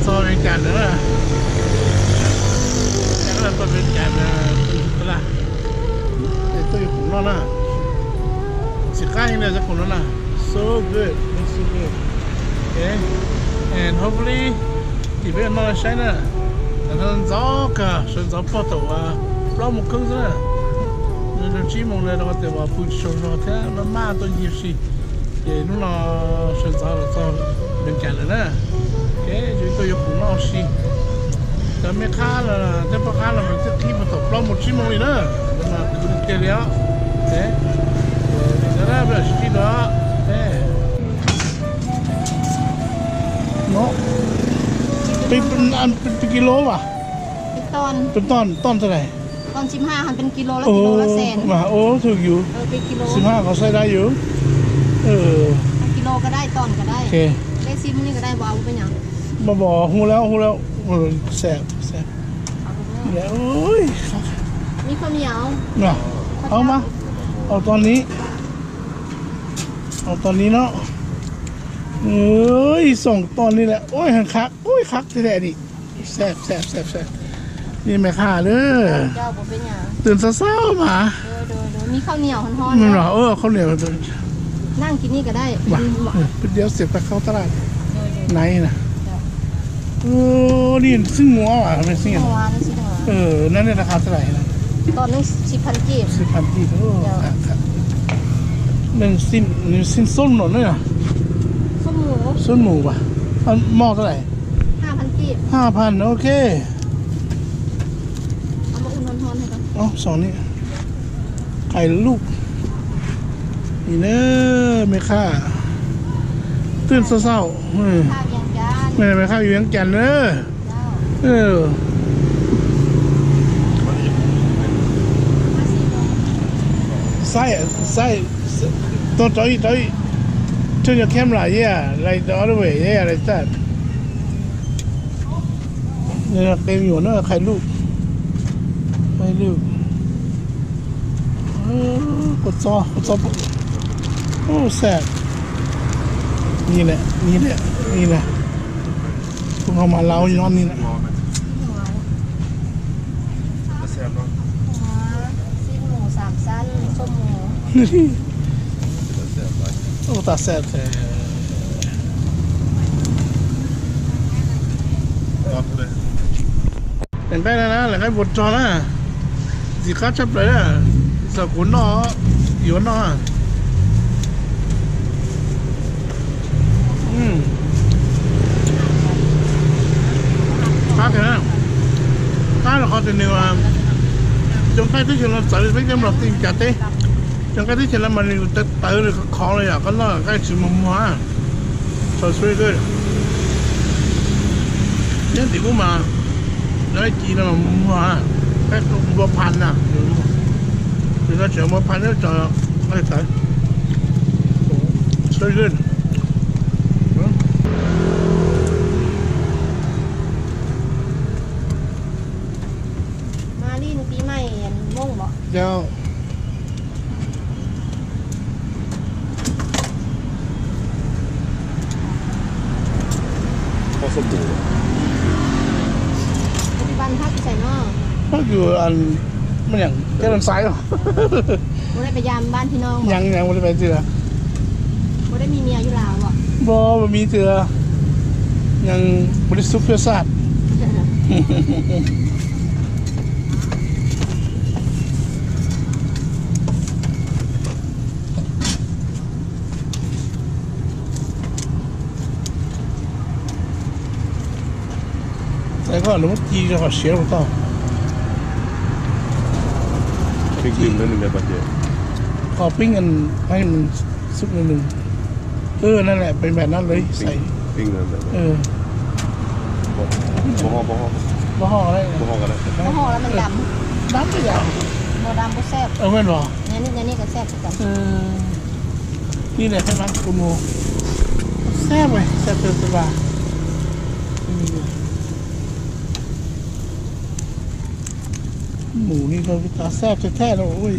Txog Vees Cas ntawd na, txog Vees Cas ntawd, es tuaj yuav khoom noj na. Tsis qab heev li cov khoom no na, so good, looks so good. Okay, and hopefully tim peb noj saib na. Ntxov kawg, sawv ntxov puag thaum plaub moos kheeb xwb na, rau tsib moos na rau tias uas pw tsis tsaug zog thiab maj maj tuaj ncig si. Ces hnub no sawv ntxov los txog Vees Cas lawm na. Ok, ces tuaj yuav khoom noj si. Cov me qhab los thiab poj qab los mas twb qhib puag thaum plaub moos tsib moos li na. Mas khwv tiag tiag li os. Ces peb sib no, peb kis lus mas, peb ton, ton txog lawm. Mas ua thwm yus, xib haj qhov saib dab yus. Mas pom hu lawm, hu lawm. Au mas, au tog ni, au tog ni no. Ib xoom tog ni lawm, ua heev qhab, ua qhab tiag tiag li. Sab sab sab sab. Ni me qhab lawm. Twb xav xav mas. Khaub niam, peb diav xiam tag khaub tab laj naiv na. Ni xwb mus, naiv nej rau qhov tab laj na. Nws xin xub no na. Xub mus mas, moj tab laj. Haj phan, ok. Xoo ni, qais luj. Ni na, me qhaj, twb xauj xauj, me qhaj Vias Cas na. Saib, saib, tau rau ib, rau ib, turn your camera, yeah, like the other way, yeah, like that. Qe me nyuam na, qhais luj, qhais luj. Kua txob, kua txob, u, xab, ni na, ni na, ni na. Kuv ho mas laus nyob ni na. Ua tas xab. Lawv nqaij na, lawv nqaij npua rog na. Ntxim qab tshaj plaws na. Txog kuv noj, yuav noj. Qab kawg na. Qab rau qhov tias nws, cov nqaij teb chaws no txawv li peb cov Nplog teb, Meskas teb. Cov nqaij teb chaws no mas nws tawv tawv, nws khov khov li yom, koj noj nqaij tsis muag muag. So it's really good. Nyob tim ub mas lawv ci no mas muag muag, nqaij npua phan na. Tim no tseem npua phan thiab tso nqaij tawv. So it's good. Phab kws, cab laj xaiv, nyav nyav ua li pais twg, npog ua li twg, nyav ua li xub phiaj xaj. Txais koj lawv muab ci rau qhov siav rau tau. Qhov pink, xub, nanv lawm peb npam no lawv xais. Npog ho, npog ho, dab, dab, li na, kuv mus, xab, xab tas tas. Mus li ko tas xab tas thaj lawm.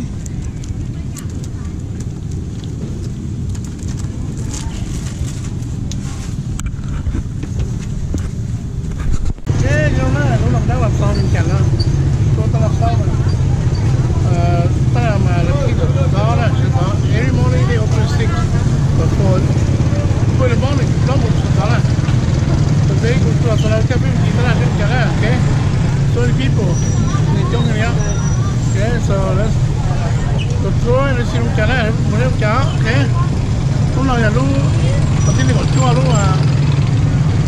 Lub no tab los txog nws cas no, tuaj tab los txog, tab mas lawv thij thaum thib ob na, thib ob. Every morning they open six, but for, for the morning, plaub moos txog na. Tus peb kuv tuaj txog lawv coj peb mus tiv tab laj peb mus cas na, ok. So many people, nws coob heev li. Ok, so let's, tus tuaj lawv tsis mus cas na, mus lawv mus cas, ok. Lub no yog lub, lub thib nees nkaum cuaj lub,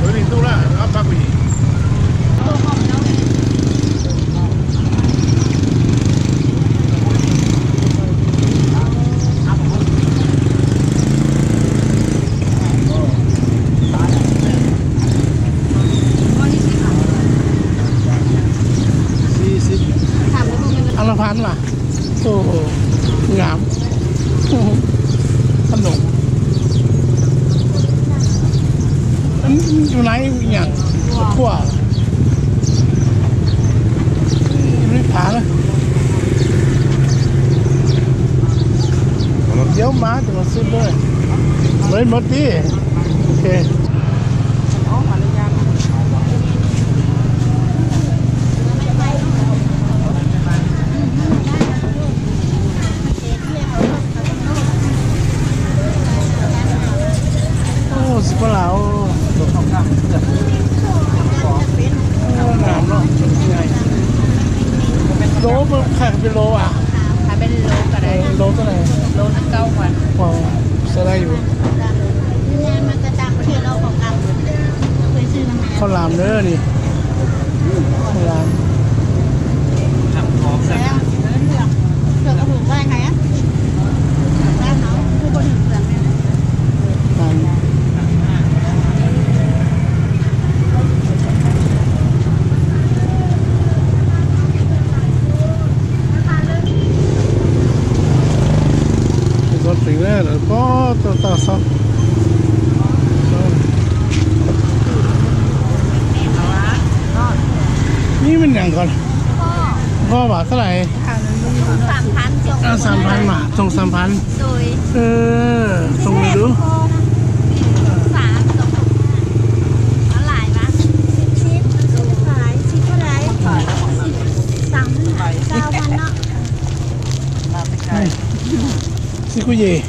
lub hli ntuj na, ob phav kuv yim. Ab laj phan mas, tus ngam, khab noom, tus nai nyam, quaj, lub phav na. Yauv mas tus no xwb, lawv mov tib, ok. Txiv Paj Las, lov, qhov peb lov as, lov tab na, xav da yus. Koj lam na ni, koj lam. Txog tsev na, lawv pob tau tag xab. Ib me nyuam ko, nqo vam tab lais? Xas phav mas, txoos xas phav. Txoos lub. Txij kuj yim.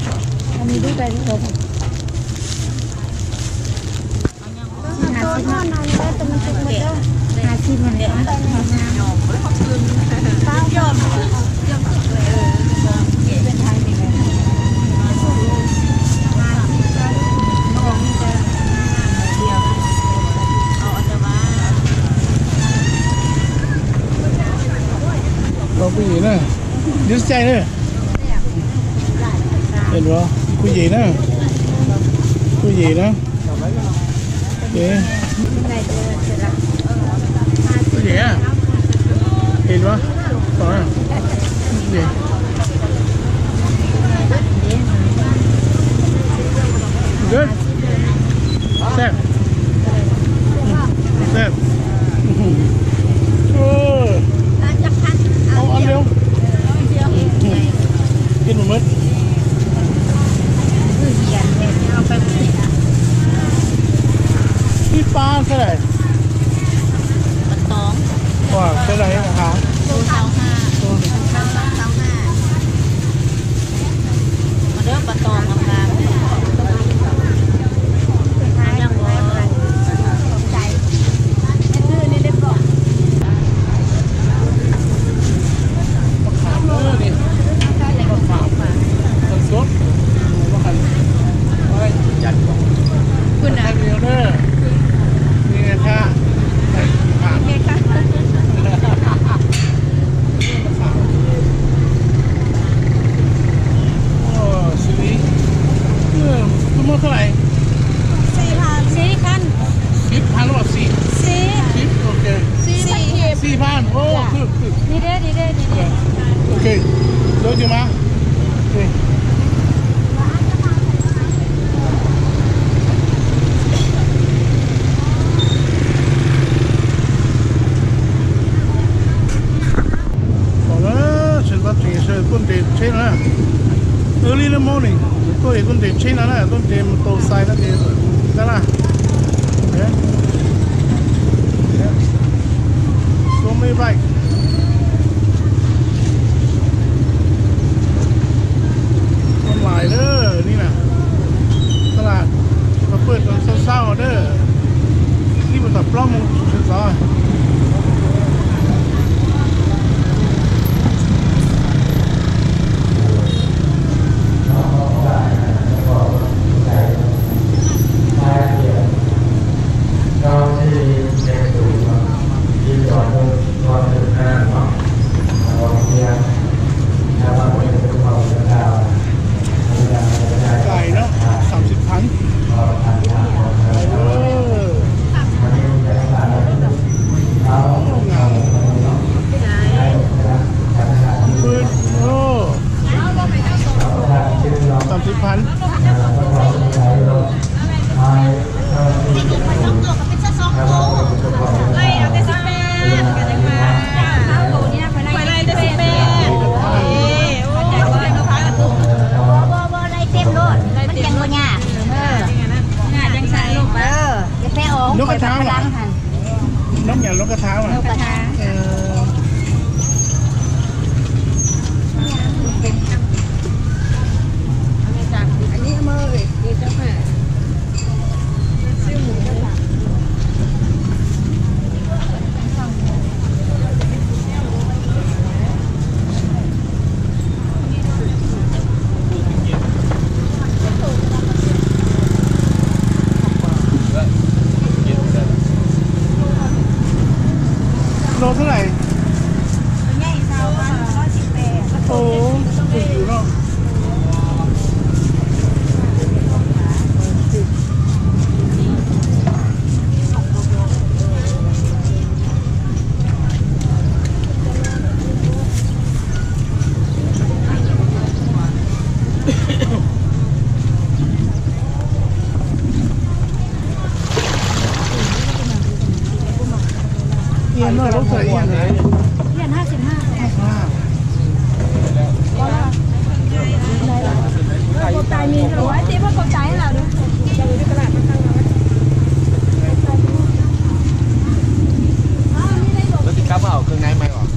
Kuj yim na, ib caij na. Kuj yim na, kuj yim na. Kuj yim, kuj yim. Good. Seb. Seb. Ua li, ib mus muab. Ib pab xwb lawm. Ua xwb lawm hab. Muab tab lais? Sib phav los sib? Sib, ok. Sib phav, ok. Cov tus mas. Tom no tseem tab tseem sawv tuaj nres tsheb no na. Early in the morning tuaj es tuaj nres tsheb no na, tuaj nres mus tau xais no ces tab laj. Los mus sawv ntxov. Cày no, xàm xìm phav. Xàm xìm phav. Nub qab thab mas. Nub nyam nub qab thab mas. Lô tab sis, ôb, tus yus no. Ian no lub txawm ian na. Ian hab xim hab. Hab xim hab. Cau tais mis rau ua tij muab cau tais lawm. Lawv twb kab pab hauv kheej naib mas os.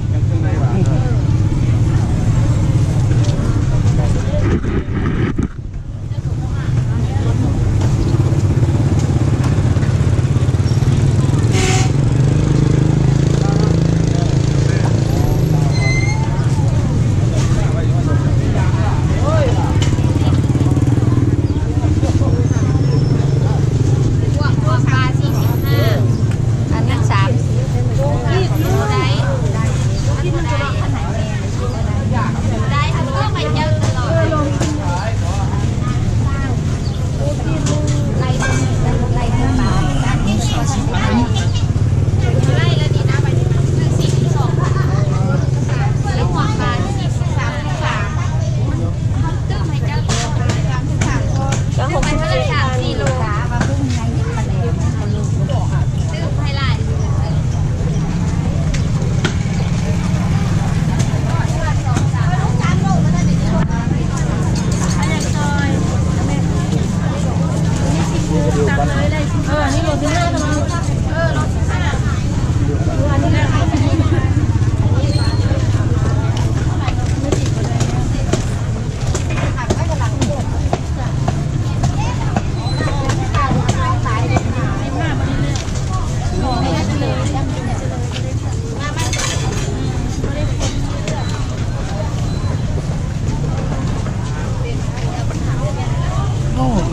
Oj,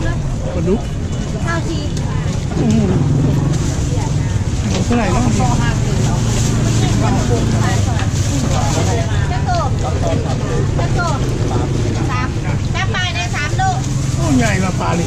pom dub. Ua tus lais no. Ua nyais mas pas li.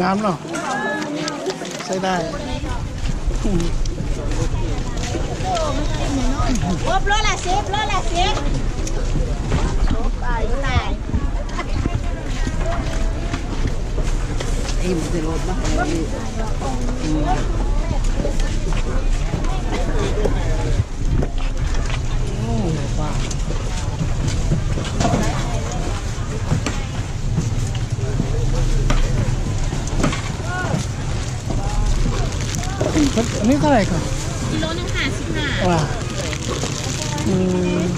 งามเนาะ ใช้ได้ อันนี้เท่าไหร่ครับ กิโลหนึ่งห้าสิบห้า ว้า อืม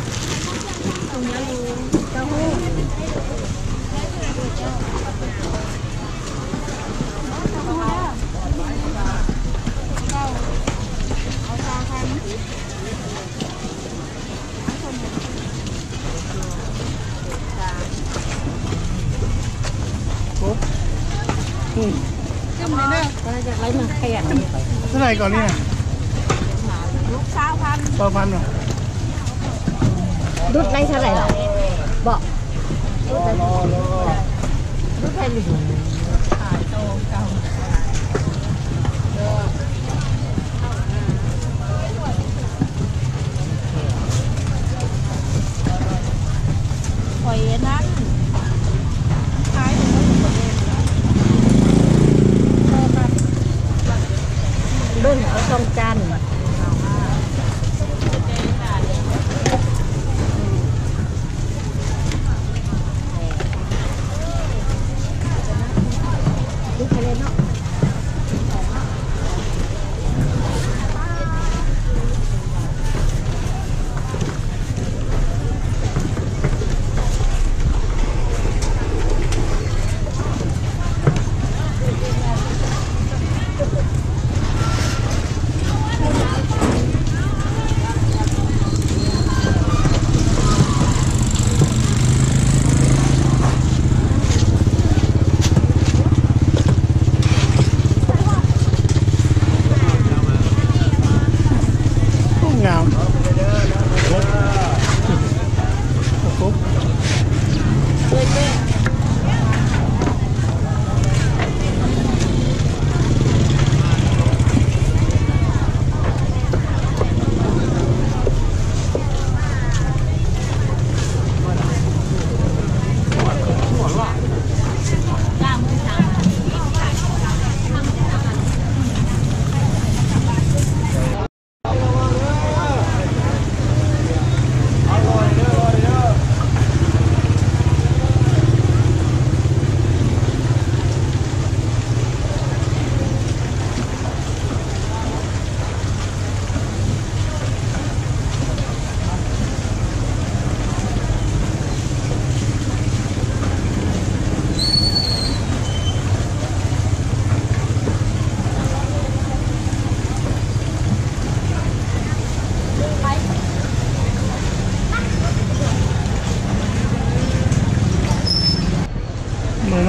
Ub. Hm. Tus no yog ib qho qhia. Tus no yog ib qho qhia. Rub rub laib txhab laim los? Pom. Rub thaij li. Lwj ua xoo caj.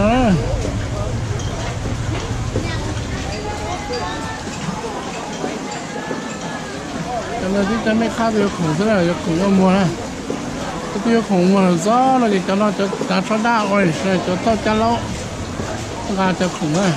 Cov no tib cov mej qab tus yuav khoom xwb na, yuav khoom yuav muag na. Cov twb yuav khoom muag lawm txog no ces cov no cov tsav tshob dab orange, cov tauj cab laub nqa cov khoom na.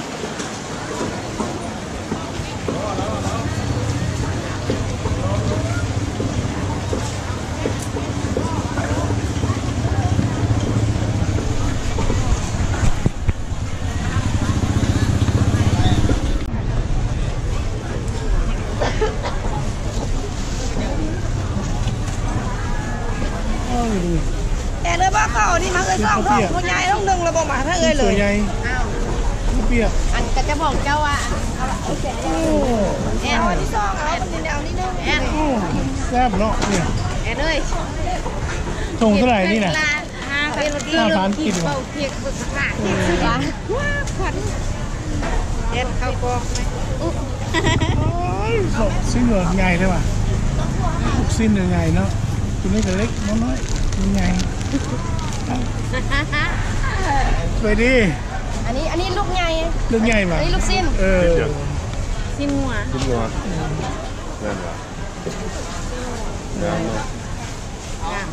Es nws pab qhov ni mas ua xoj nrog mus nyai lub neeg los mas thaj ua lawm. Koj cov pom cau a. Sab no. Thùng thế này đi nè. Ba tám nghìn. Ôi, xíu rồi ngày thôi mà. Xíu rồi ngày nó. Tụi nó cái lít nó nói ngày. Vậy đi. อันนี้ อันนี้ลูกใหญ่ Nước nhảy mà. อันนี้ลูกชิ้น Ừ. ชิ้นงัว ชิ้นงัว นั่นเหรอ งามเนาะ งาม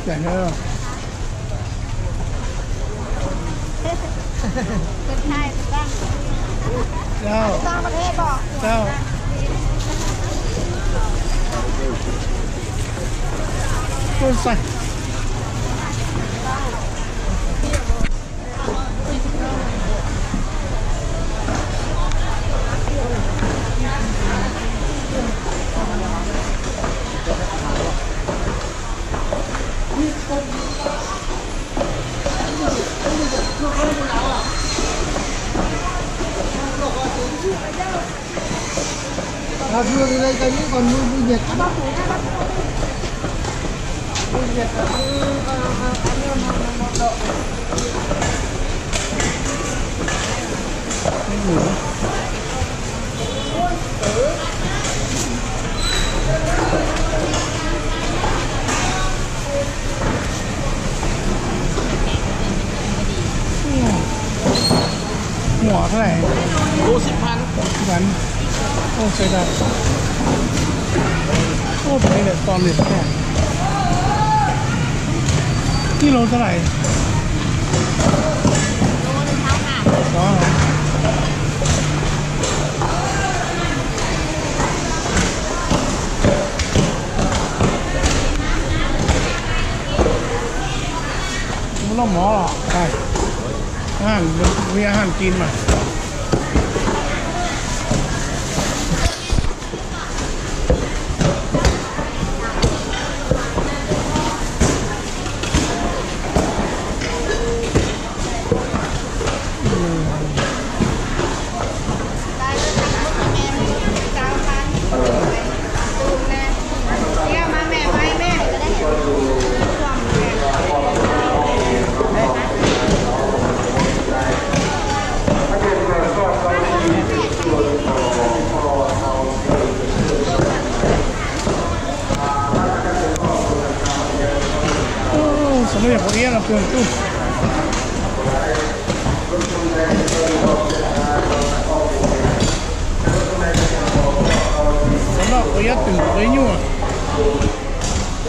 Chảy thôi. เป็นไทยเป็นบ้าง เจ้า ต่างประเทศบอก เจ้า Ôi, xài. Hồi xưa thì đây là những còn nuôi, nuôi vịt. Nuôi vịt là cứ, ờ, ờ, anh em, ờ, ờ, ờ, Mua thế này. Ô, xếp phản. Phản. Ô, xe đạp. Ô, thế là toàn liệt thế này. Ký lô thế này. Có hả? Loj mov los. Ăn, ăn kin mas. Ua, xav lub nyuam qhuav iab no kawg. Xav noj qhuav iab twm qhuav iab nyuaj.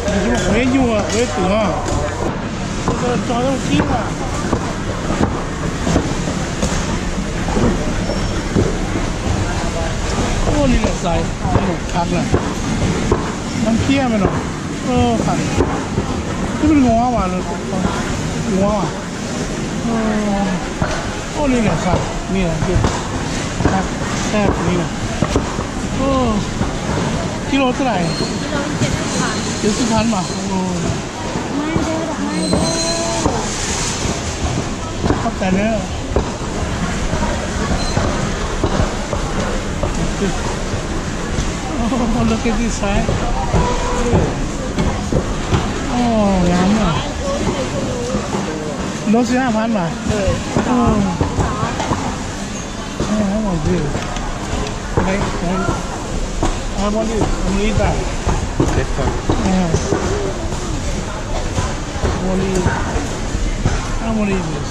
Xav noj qhuav iab nyuaj qhuav iab twm os. Tso zoo kib na. Ua li lawm xaiv, li lawm qhov na. Nab thiab me no. Qhov. Twb me ua mas, ua mas. Ua li lawm xaiv, ni lawm. Ni lawm. Kilo thế này? Chín mươi lăm mà. Hấp dẫn nữa. Oh, look at this side. Oh, yum. Those are fun, man. Oh. Yeah, I want this. Can I, can I, I want this. I'm gonna eat that. This one. Yeah. I want to eat. I want to eat this.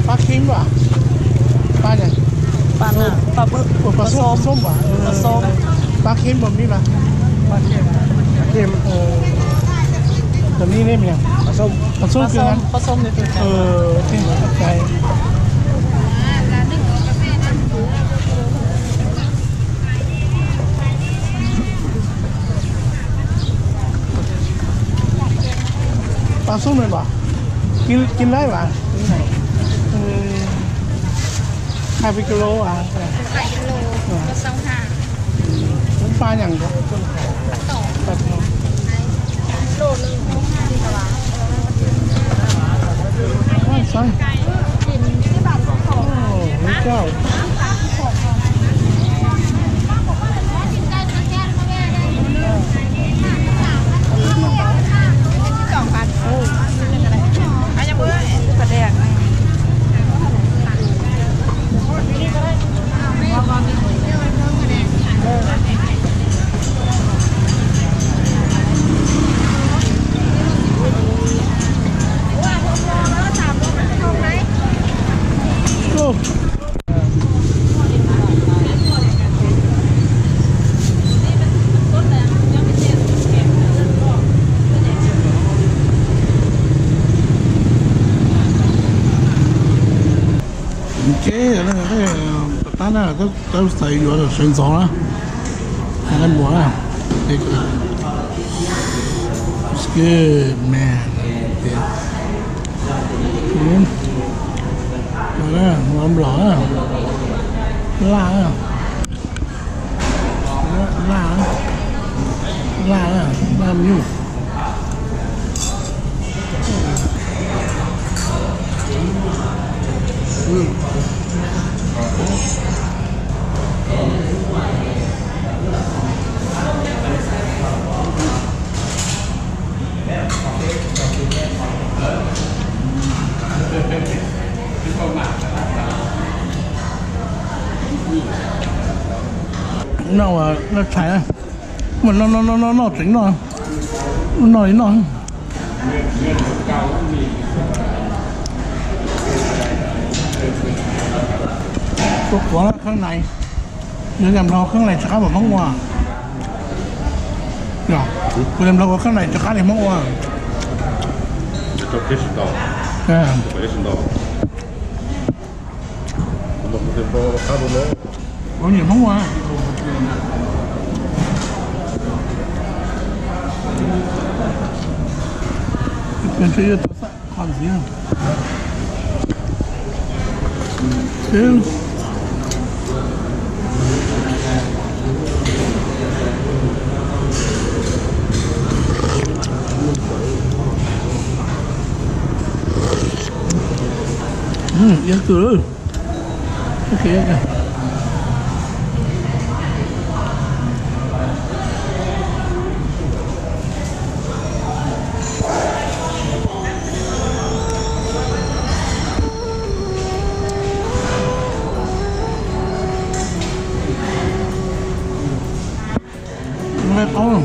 Pab khib mas, pab, pab xoob mas, pab khib mas mib mas, tam mib ne, pab xoob, pab xoob ne mas, kib laib mas, hai mươi kg à? Pab nhang. Ces tab na, tau xav yuav sawv ntxov na, muag na. It's good, man. Ua nplog, laj, laj, laj, laj me nyuj. Noj, noj tshais, noj, noj, noj, noj tseem noj, noj li noj. Kuv qhuav kheeb nais, yog tias nplog kheeb nais rov qab mam Hmoob ua. Yog, kuv tias nplog ua kheeb nais rov qab li Hmoob ua. Kuv nyiam Hmoob ua. Qhov ntxiv. Iab kawg. Nqaij qaub,